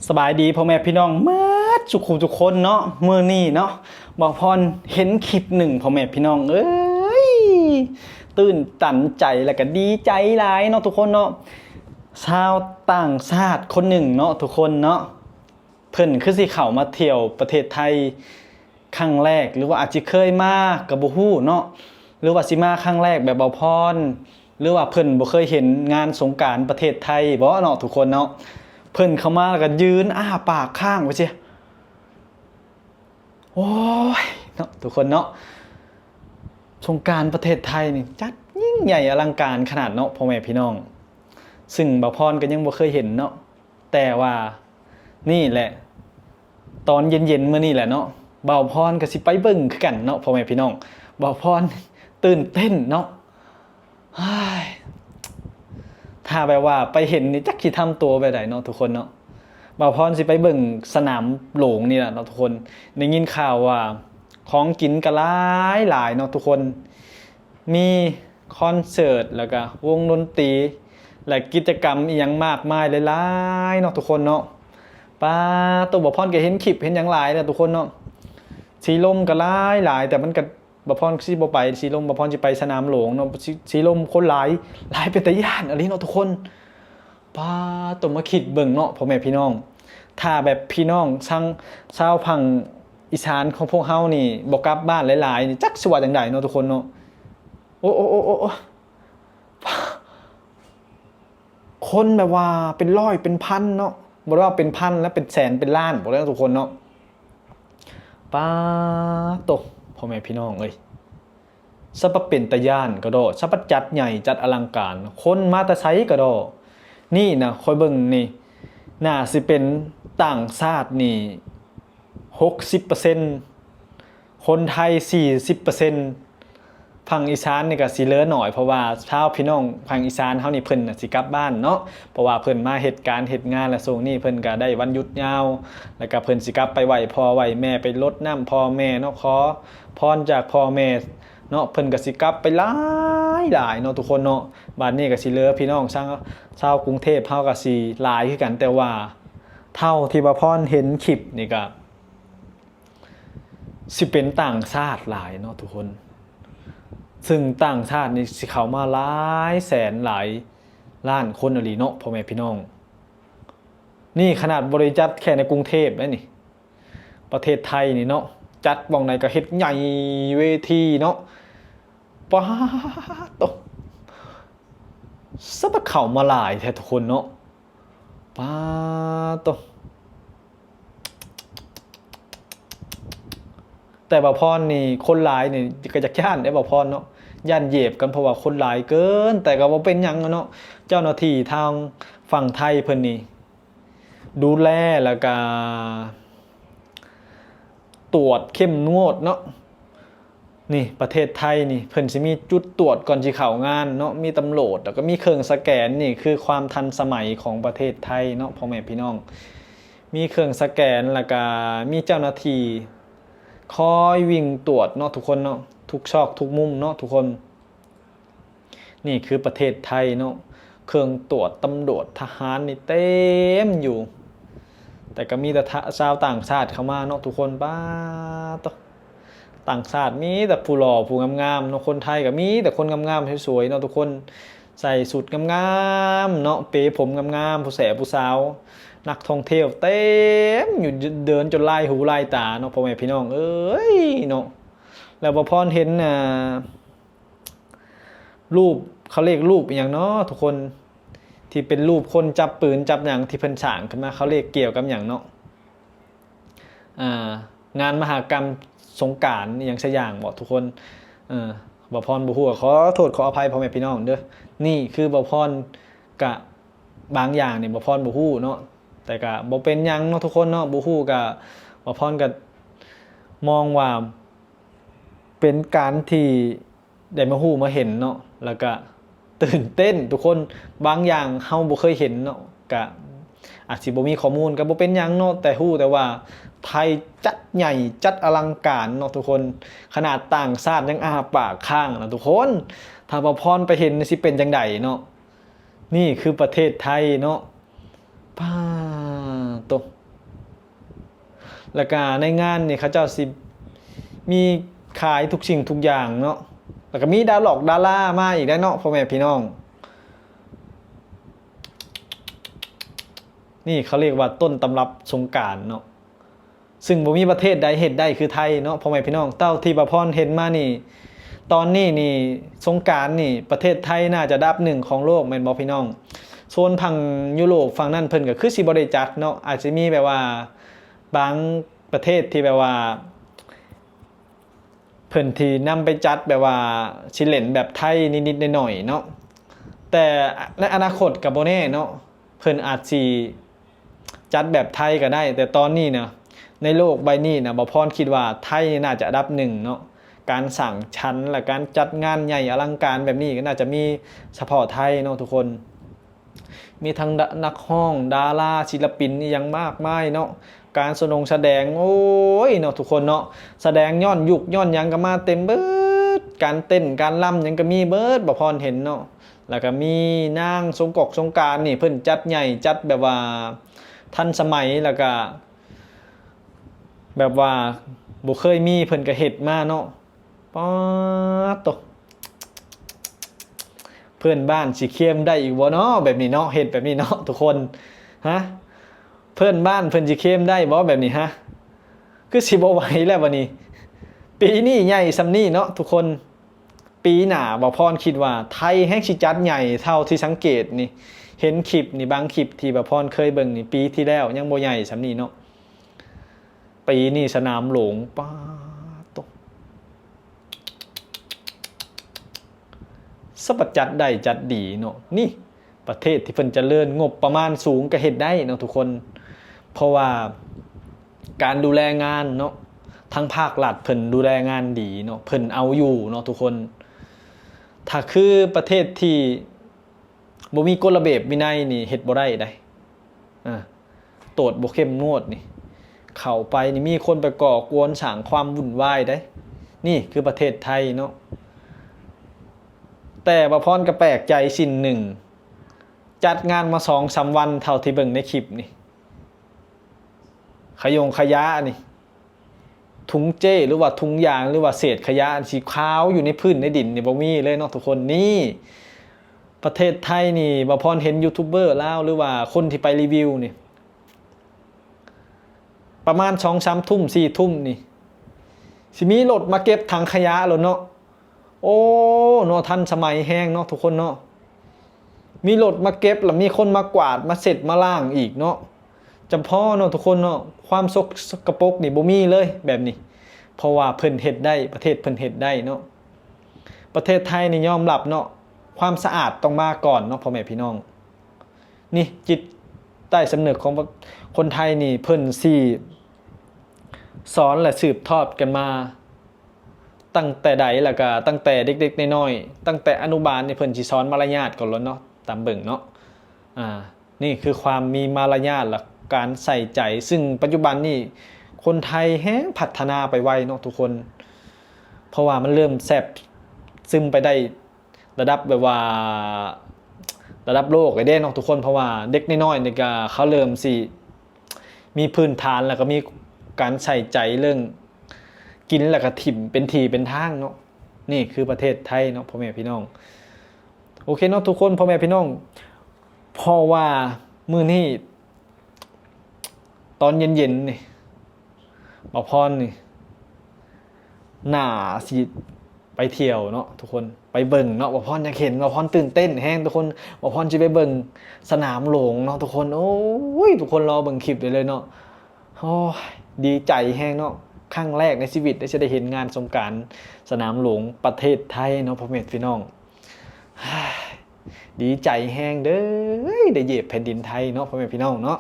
ສະບາຍດີພໍ່ແມ່ພີ່ນ້ອງໝົດສູ່ຄູ່ທຸກຄົນເນາະ. ມື້ນີ້ເນາະ ບ່າວພອນເຫັນຄລິບໜຶ່ງ ພໍ່ແມ່ພີ່ນ້ອງເອີຍ ຕື່ນຕັນໃຈ ແລະກະດີໃຈຫຼາຍເນາະທຸກຄົນເນາະ. ຊາວຕ່າງຊາດຄົນໜຶ່ງເນາະທຸກຄົນເນາະ ເພິ່ນຄືຊິເຂົ້າມາທ່ຽວປະເທດໄທ ຄັ້ງແລກ ຫຼືວ່າອາດຊິເຄີຍມາກໍບໍ່ຮູ້ເນາະ ຫຼືວ່າຊິມາຄັ້ງແລກແບບບ່າວພອນ ຫຼືວ່າເພິ່ນບໍ່ເຄີຍເຫັນງານສົງການປະເທດໄທບໍເນາະທຸກຄົນເນາະ. ເພິ່ນເຂົ້າມາແລ້ວກໍຢືນອ້າປາກຄ້າງໄວ້ຊີ້ ໂອ້ຍເນາະທຸກຄົນເນາະ. ສົງການປະເທດໄທນີ້ຈັດຍິ່ງໃຫຍ່ອະລັງການຂະໜາດເນາະ ພໍ່ແມ່ພີ່ນ້ອງ ຊຶ່ງບ່າວພອນກໍຍັງບໍ່ເຄີຍເຫັນເນາະ. ແຕ່ວ່ານີ້ແຫຼະ ຕອນເຢັນໆມື້ນີ້ແຫຼະເນາະ ບ່າວພອນກໍຊິໄປເບິ່ງຄືກັນເນາະ ພໍ່ແມ່ພີ່ນ້ອງ. ບ່າວພອນຕື່ນເຕັ້ນເນາະ ເຮີ້ຍ ຖ້າແບບວ່າໄປເຫັນນີ້ຈັກຊິທຳຕົວແບບໃດເນາະທຸກຄົນເນາະ. ບ່າວພອນຊິໄປເບິ່ງສະໜາມຫຼວງນີ້ແຫຼະເນາະທຸກຄົນ. ໄດ້ຍິນຂ່າວວ່າຂອງກິນກໍຫຼາຍໆເນາະທຸກຄົນ ມີຄອນເສີດ ແລ້ວກະວົງດົນຕີ ແລະກິດຈະກຳອີ່ຫຍັງມາກມາຍຫຼາຍໆເນາະທຸກຄົນເນາະ. ປາໂຕ ບ່າວພອນກໍເຫັນຄລິບເຫັນຫຍັງຫຼາຍແລ້ວທຸກຄົນເນາະ ສີລົມກໍຫຼາຍໆ ແຕ່ມັນກໍ ບ່າວພອນຊິບໍ່ໄປສີລົມ ບ່າວພອນຊິໄປສະໜາມຫຼວງເນາະ. ສີ ສີລົມຄົນຫຼາຍ ຫຼາຍເປັນຕາຢ້ານອີ່ຫຼີເນາະທຸກຄົນ. ປາໂຕ ມາຄິດເບິ່ງເນາະ ພໍ່ແມ່ພີ່ນ້ອງ ຖ້າແບບພີ່ນ້ອງຊາງ ຊາວຝັ່ງອີສານຂອງພວກເຮົານີ້ບໍ່ກັບບ້ານຫຼາຍໆນີ້ ຈັກຊິວ່າຈັ່ງໃດເນາະທຸກຄົນເນາະ. ໂອ້ ໂອ້ ໂອ້ ໂອ້ ໂອ້ ຄົນແບບວ່າເປັນຮ້ອຍເປັນພັນເນາະ ບໍ່ໄດ້ວ່າເປັນພັນແລ້ວ ເປັນແສນເປັນລ້ານບໍ່ໄດ້ເນາະທຸກຄົນເນາະ. ປາໂຕ ພໍ່ແມ່ພີ່ນ້ອງເອີຍ ສະປະເປັນຕາຢ້ານກະດໍ ສະປະຈັດໃຫຍ່ຈັດອະລັງການ ຄົນມາແຕ່ໃສກະດໍ. ນີ້ນະ ຂ້ອຍເບິ່ງນີ້ ໜ້າຊິເປັນຕ່າງຊາດນີ້ຫົກສິບເປີເຊັນ ຄົນໄທສີ່ສິບເປີເຊັນ. ຝັ່ງອີສານນີ້ກະຊິເຫຼືອໜ້ອຍ ເພາະວ່າຊາວພີ່ນ້ອງຝັ່ງອີສານເຮົານີ້ ເພິ່ນນະຊິກັບບ້ານເນາະ ເພາະວ່າເພິ່ນມາເຮັດການເຮັດງານ ແລະຊ່ວງນີ້ເພິ່ນກະໄດ້ວັນຢຸດຍາວ ແລ້ວກະເພິ່ນຊິກັບໄປໄຫວ້ພໍ່ໄຫວ້ແມ່ ໄປລົດນ້ຳພໍ່ແມ່ເນາະ ຂໍພອນຈາກພໍ່ແມ່ເນາະ. ເພິ່ນກະຊິກັບໄປຫຼາຍໆເນາະທຸກຄົນເນາະ. ບາດນີ້ກະຊິເຫຼືອພີ່ນ້ອງຊາວ ຊາວກຸງເທບເຮົາກະຊິຫຼາຍຄືກັນ ແຕ່ວ່າເທົ່າທີ່ບ່າວພອນເຫັນຄລິບນີ້ກະ ຊິເປັນຕ່າງຊາດຫຼາຍເນາະທຸກຄົນ ຊຶ່ງຕ່າງຊາດນີ້ຊິເຂົ້າມາຫຼາຍແສນຫຼາຍລ້ານຄົນອີ່ຫຼີເນາະ ພໍ່ແມ່ພີ່ນ້ອງ. ນີ້ຂະໜາດບໍ່ໄດ້ຈັດແຄ່ໃນກຸງເທບເດ້ນີ້ ປະເທດໄທນີ້ເນາະ ຈັດບ່ອນໃດກໍເຮັດໃຫຍ່ເວທີເນາະ. ປາໂຕ ສະບັດເຂົ້າມາຫຼາຍແທ້ທຸກຄົນເນາະ ປາໂຕ. ແຕ່ບ່າວພອນນີ້ ຄົນຫຼາຍນີ້ກໍຢາກຢ້ານເດ້ບ່າວພອນເນາະ ຢ້ານຢຽບກັນ ເພາະວ່າຄົນຫຼາຍເກີນ. ແຕ່ກໍບໍ່ເປັນຫຍັງເນາະ ເຈົ້າໜ້າທີ່ທາງຝັ່ງໄທເພິ່ນນີ້ ດູແລ ແລ້ວກະຕວດເຂັ້ມງວດເນາະ. ນີ້ປະເທດໄທນີ້ ເພິ່ນຊິມີຈຸດຕວດກ່ອນຊິເຂົ້າງານເນາະ ມີຕຳຫຼວດ ແລ້ວກໍມີເຄື່ອງສະແກນ. ນີ້ຄືຄວາມທັນສະໄໝຂອງປະເທດໄທເນາະ ພໍ່ແມ່ພີ່ນ້ອງ ມີເຄື່ອງສະແກນ ແລ້ວກະມີເຈົ້າໜ້າທີ່ຄອຍວິ່ງຕວດເນາະທຸກຄົນເນາະ ທຸກຊອກທຸກມຸມເນາະທຸກຄົນ. ນີ້ຄືປະເທດໄທເນາະ ເຄື່ອງຕວດຕຳຫຼວດທະຫານນີ້ເຕັມຢູ່ ແຕ່ກໍມີແຕ່ຊາວຕ່າງຊາດເຂົ້າມາເນາະທຸກຄົນ. ປາໂຕ ຕ່າງຊາດມີແຕ່ຜູ້ຫຼໍ່ຜູ້ງາມໆເນາະ ຄົນໄທກໍມີແຕ່ຄົນງາມໆສວຍໆເນາະທຸກຄົນ ໃສ່ຊຸດງາມໆເນາະ ເປຜົມງາມໆ ຜູ້ແສຜູ້ສາວ ນັກທ່ອງທ່ຽວເຕັມຢູ່ ເດີນຈົນລາຍຫູລາຍຕາເນາະ ພໍ່ແມ່ພີ່ນ້ອງເອີຍເນາະ. ແລ້ວບ່າວພອນເຫັນ ອ່າ ຮູບ ເຂົາເອີ້ນຮູບອີ່ຫຍັງເນາະທຸກຄົນ ທີ່ເປັນຮູບຄົນຈັບປືນຈັບຫຍັງທີ່ເພິ່ນສ້າງຂຶ້ນມາ ເຂົາເອີ້ນກ່ຽວກັບຫຍັງເນາະ ອ່າ ງານມະຫະກຳສົງການອີ່ຫຍັງສະຢ່າງເບາະທຸກຄົນ. ເອີ ບ່າວພອນບໍ່ຮູ້ ຂໍໂທດຂໍອະໄພພໍ່ແມ່ພີ່ນ້ອງເດີ. ນີ້ຄືບ່າວພອນກະ ບາງຢ່າງນີ້ບ່າວພອນບໍ່ຮູ້ເນາະ ແຕ່ກະບໍ່ເປັນຫຍັງເນາະທຸກຄົນເນາະ ບໍ່ຮູ້ກະ ບ່າວພອນກະມອງວ່າເປັນການທີ່ ໄດ້ມາຮູ້ມາເຫັນເນາະ ແລ້ວກະຕື່ນເຕັ້ນທຸກຄົນ. ບາງຢ່າງເຮົາບໍ່ເຄີຍເຫັນເນາະ ກະອາດຊິບໍ່ມີຂໍ້ມູນ ກະບໍ່ເປັນຫຍັງເນາະ ແຕ່ຮູ້ແຕ່ວ່າໄທຈັດໃຫຍ່ຈັດອະລັງການເນາະທຸກຄົນ ຂະໜາດຕ່າງຊາດຍັງອ້າປາກຄ້າງນະທຸກຄົນ. ຖ້າບ່າວພອນໄປເຫັນຊິເປັນຈັ່ງໃດເນາະ. ນີ້ຄືປະເທດໄທເນາະ ປາ ໂຕ ແລ້ວກະໃນງານນີ້ເຂົາເຈົ້າຊິມີຂາຍທຸກສິ່ງທຸກຢ່າງເນາະ ແລ້ວກະມີດາຫຼອກດາລາມາອີກໄດ້ເນາະ ພໍ່ແມ່ພີ່ນ້ອງ. ນີ້ເຂົາເອີ້ນວ່າຕົ້ນຕຳລັບສົງການເນາະ ຊຶ່ງບໍ່ມີປະເທດໃດເຮັດໄດ້ຄືໄທເນາະ ພໍ່ແມ່ພີ່ນ້ອງ. ເທົ່າທີ່ບ່າວພອນເຫັນມານີ້ ຕອນນີ້ນີ້ ສົງການນີ້ ປະເທດໄທໜ້າຈະອັນດັບໜຶ່ງຂອງໂລກແມ່ນບໍ່ພີ່ນ້ອງ? ໂຊນຝັ່ງຢູໂຣບຝັ່ງນັ້ນເພິ່ນກໍຄືຊິບໍ່ໄດ້ຈັດເນາະ ອາດຊິມີແບບວ່າບາງປະເທດທີ່ແບບວ່າ ເພິ່ນທີ່ນຳໄປຈັດແບບວ່າຊິເຫຼັ້ນແບບໄທນິດໆໜ້ອຍໆເນາະ ແຕ່ໃນອະນາຄົດກໍບໍ່ແນ່ເນາະ ເພິ່ນອາດຊິຈັດແບບໄທກໍໄດ້. ແຕ່ຕອນນີ້ນະ ໃນໂລກໃບນີ້ນະ ບ່າວພອນຄິດວ່າໄທນີ້ໜ້າຈະອັນດັບໜຶ່ງເນາະ ການສ້າງສັນ ແລະ ການຈັດງານໃຫຍ່ອະລັງການແບບນີ້ກໍໜ້າຈະມີສະເພາະໄທເນາະທຸກຄົນ. ມີທັງ ນັກຮ້ອງ ດາລາ ສິນລະປິນອີ່ຫຍັງມາກມາຍເນາະ ການສະດົງສະແດງ ໂອ້ຍເນາະທຸກຄົນເນາະ ສະແດງຍ້ອນຍຸກຍ້ອນຫຍັງກໍມາເຕັມເບີດ ການເຕັ້ນການລຳຫຍັງກໍມີເບີດ ບ່າວພອນເຫັນເນາະ. ແລ້ວກໍມີນາງສົງກອກສົງການນີ້ ເພິ່ນຈັດໃຫຍ່ ຈັດແບບວ່າທັນສະໄໝ ແລ້ວກໍແບບວ່າບໍ່ເຄີຍມີ ເພິ່ນກໍເຮັດມາເນາະ. ປາດໂຕ ເພື່ອນບ້ານຊິເຄມໄດ້ອີກບໍ່ເນາະ ແບບນີ້ເນາະ ເຮັດແບບນີ້ເນາະທຸກຄົນ ຮະ ເພື່ອນບ້ານເພິ່ນຊິເຄມໄດ້ບໍ່ແບບນີ້ ຮະ ຄືຊິບໍ່ໄຫວແລ້ວບັດນີ້. ປີນີ້ໃຫຍ່ສ່ຳນີ້ເນາະທຸກຄົນ ປີໜ້າບ່າວພອນຄິດວ່າໄທແຮງຊິຈັດໃຫຍ່ ເທົ່າທີ່ສັງເກດນີ້ ເຫັນຄລິບນີ້ ບາງຄລິບທີ່ບ່າວພອນເຄີຍເບິ່ງນີ້ ປີທີ່ແລ້ວຍັງບໍ່ໃຫຍ່ສ່ຳນີ້ເນາະ. ປີນີ້ສະໜາມຫຼວງ ປາດໂຕ ສະບັດຈັດໄດ້ຈັດດີເນາະ. ນີ້ປະເທດທີ່ເພິ່ນຈະເລີນ ງົບປະມານສູງກໍເຮັດໄດ້ເນາະທຸກຄົນ ເພາະວ່າການດູແລງານເນາະ ທາງພາກລັດເພິ່ນດູແລງານດີເນາະ ເພິ່ນເອົາຢູ່ເນາະທຸກຄົນ. ຖ້າຄືປະເທດທີ່ ບໍ່ມີກົດລະບຽບວິໄນນີ້ເຮັດບໍ່ໄດ້ໃດ໋ ອາ ຕວດບໍ່ເຂັ້ມງວດນີ້ ເຂົ້າໄປນີ້ມີຄົນໄປກໍ່ກວນສ້າງຄວາມວຸ່ນວາຍໃດ໋ ນີ້ຄືປະເທດໄທເນາະ. ແຕ່ບ່າວພອນກໍແປກໃຈສິ່ງໜຶ່ງ ຈັດງານມາສອງສາມວັນເທົ່າທີ່ເບິ່ງໃນຄລິບນີ້ ຂະຍົງຂະຢະນີ້ ຖົງເຈ້ ຫຼືວ່າຖົງຢາງ ຫຼືວ່າເສດຂະຫຍະ ອັນສີຂາວຢູ່ໃນພື້ນໃນດິນນີ້ບໍ່ມີເລີຍເນາະທຸກຄົນ. ນີ້ປະເທດໄທນີ້ ບ່າວພອນເຫັນຢູທູບເບີລາວ ຫຼືວ່າຄົນທີ່ໄປຣີວິວນີ້ ປະມານສອງສາມທຸ່ມ ສີ່ທຸ່ມນີ້ ຊິມີລົດມາເກັບຖັງຂະຫຍະໂລດເນາະ. ໂອ້ ເນາະ ທັນສະໄໝແຮງເນາະທຸກຄົນເນາະ ມີລົດມາເກັບ ແລ້ວມີຄົນມາກວາດມາເຊັດມາລ້າງອີກເນາະ. ຈຳເພາະເນາະທຸກຄົນເນາະ ຄວາມສົກກະປົກນີ້ບໍ່ມີເລີຍແບບນີ້ ເພາະວ່າເພິ່ນເຮັດໄດ້ ປະເທດເພິ່ນເຮັດໄດ້ເນາະ. ປະເທດໄທນີ້ຍອມຮັບເນາະ ຄວາມສະອາດຕ້ອງມາກ່ອນເນາະ ພໍ່ແມ່ພີ່ນ້ອງ. ນີ້ຈິດໃຕ້ສຳນຶກຂອງຄົນໄທນີ້ ເພິ່ນຊິສອນ ແລະ ສືບທອດກັນມາ ຕັ້ງແຕ່ໃດ ແລ້ວກະຕັ້ງແຕ່ເດັກໆນ້ອຍໆ ຕັ້ງແຕ່ອະນຸບານນີ້ ເພິ່ນຊິສອນມາລະຍາດກ່ອນໂລດເນາະ ຕາມເບິ່ງເນາະ. ອາ ນີ້ຄືຄວາມມີມາລະຍາດ ແລະ ການໃສ່ໃຈ ຊຶ່ງປັດຈຸບັນນີ້ຄົນໄທແຮງພັດທະນາໄປໄວເນາະທຸກຄົນ ເພາະວ່າມັນເລີ່ມແຊບຊຶມໄປໄດ້ ລະດັບແບບວ່າ ລະດັບໂລກເລີຍເດ້ເນາະທຸກຄົນ. ເພາະວ່າເດັກນ້ອຍໆນີ້ກະເຂົາເລີ່ມຊິມີພື້ນຖານ ແລ້ວກໍມີການໃສ່ໃຈເລື່ອງກິນ ແລ້ວກໍຖິ້ມເປັນທີ່ເປັນທາງເນາະ. ນີ້ຄືປະເທດໄທເນາະ ພໍ່ແມ່ພີ່ນ້ອງ. ໂອເຄເນາະທຸກຄົນ ພໍ່ແມ່ພີ່ນ້ອງ ເພາະວ່າມື້ນີ້ ຕອນເຢັນໆນີ້ ບ່າວພອນນີ້ໜ້າຊິໄປທ່ຽວເນາະທຸກຄົນ ໄປເບິ່ງເນາະ. ບ່າວພອນຢາກເຫັນ ບ່າວພອນຕື່ນເຕັ້ນແຮງທຸກຄົນ ບ່າວພອນຊິໄປເບິ່ງສະໜາມຫຼວງເນາະທຸກຄົນ. ໂອ້ຍ ທຸກຄົນລໍເບິ່ງຄລິບໄດ້ເລີຍເນາະ. ໂອ້ຍ ດີໃຈແຮງເນາະ ຄັ້ງແລກໃນຊີວິດທີ່ຈະໄດ້ເຫັນງານສົງການສະໜາມຫຼວງປະເທດໄທເນາະ ພໍ່ແມ່ພີ່ນ້ອງ. ດີໃຈແຮງເດີ ໄດ້ຢຽບແຜ່ນດິນໄທເນາະ ພໍ່ແມ່ພີ່ນ້ອງເນາະ.